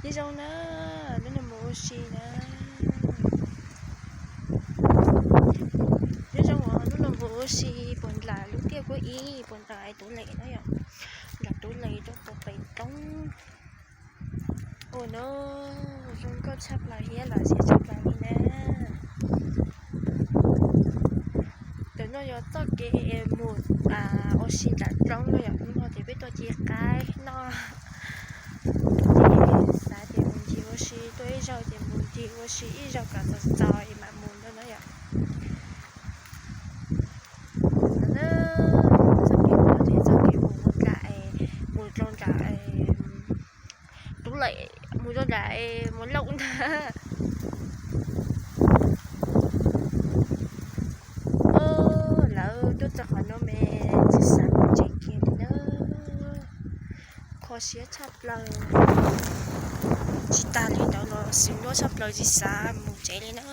Nyob zoo na, hnub no mus ua si na. Nyob zoo os, hnub no mus ua si puas nram lub tiaj Kuab Ib, puas nram Tub Lem na yom. Nram Tub Lem rau puag pem roob. Ua no zoo nkauj tshaj plaws thiab los siab tshaj plaws li na. Ntawm no yog txoj kev mus ua si nram roob no yom, hnub no ces peb tuaj ci qaib noj. Ces xav tias mus ncig ua si tuaj ib zaug ces mus ncig ua si ib zaug kom txog txog es mam mus ntawd na yom. Txoj kev no ces txoj kev mus nram, mus rau nram Tub Lem, mus rau nram Muas Lauj ntag. Lawv tuaj txog qhov no mas tsis xav mus tsev kiag li na. Kho siab tshaj plaws. Tsis tas li ntawd los xwm nuab tshaj plaws tsis xav mus tsev li na.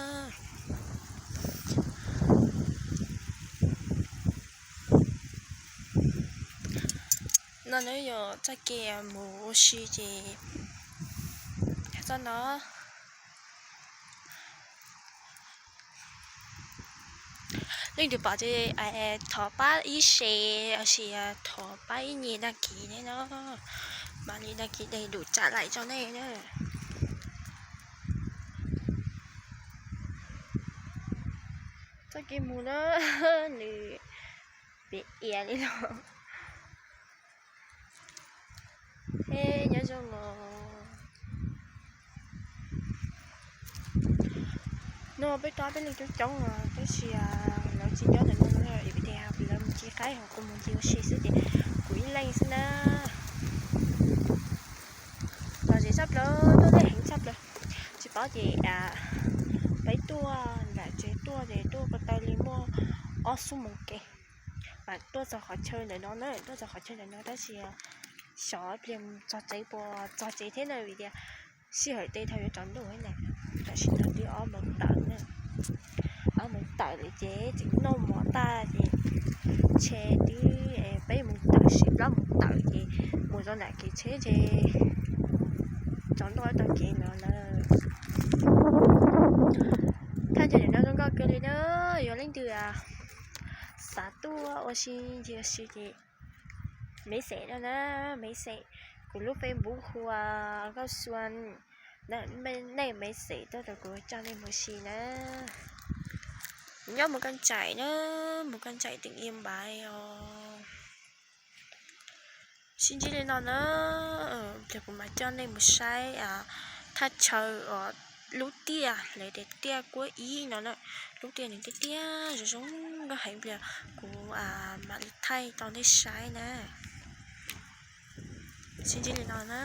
No na yog txoj kev mus ua si ces txoj no. Leej twg pom ces thov pab ib share, sis thov pab ib nyuag đăng ký nej no, mam li đăng ký đầy đủ trả lại rau nej na. Txoj kev mus na, nws piam ias li los. Thiab nyob zoo os. No peb tab peb leej coob coob os, tab sis lawv tsis nyob ntawm no, vim tias lawv mus ci qaib ho kuv mus ncig ua si xwb ces kuv ib leeg xwb na. Lom zem tshaj plaws, tuaj deb heev tshaj plaws. Tsis paub ces peb tuaj nram tsev tuaj ces tuaj ko taw li muaj ob xuab moos kev. Mas tuaj txog qhov chaw ntawm no na, tuaj txog qhov chaw ntawm no tab sis xyov pliag txog tsev puas txog tsev thiab na, vim tias sij hawm tes thaum yuav tsaus ntuj na, tam sim no twb ob moos tawm na. Ob moos tawm lawm ces tseem noj mov tag ces ntshe twb peb moos tawm sis plaub moos tawm ces mus rau nram kev tsheb ces tsaus ntuj tau kev no lawm. Thaj chaw ntawm no zoo nkauj kawg li na, yog leej twg xav tuaj ua si ncig ua si ces message no na, message kuv lub Facebook hu ua Nkauj Xua, nej message tuaj rau kuv coj nej mus si na. Nyob mus koj ncaim na, mus koj ncaim teem i npaiv os. Sib ntsib li no na, pliag kuv mam coj nej mus saib thaj chaw uas lub tiaj lawv tias tiaj Kuab Ib no na. Lub tiaj nws tiaj tiaj zoo zoo nkauj heev, pliag kuv mam li thaij rau nej saib na. Sib ntsib li no na.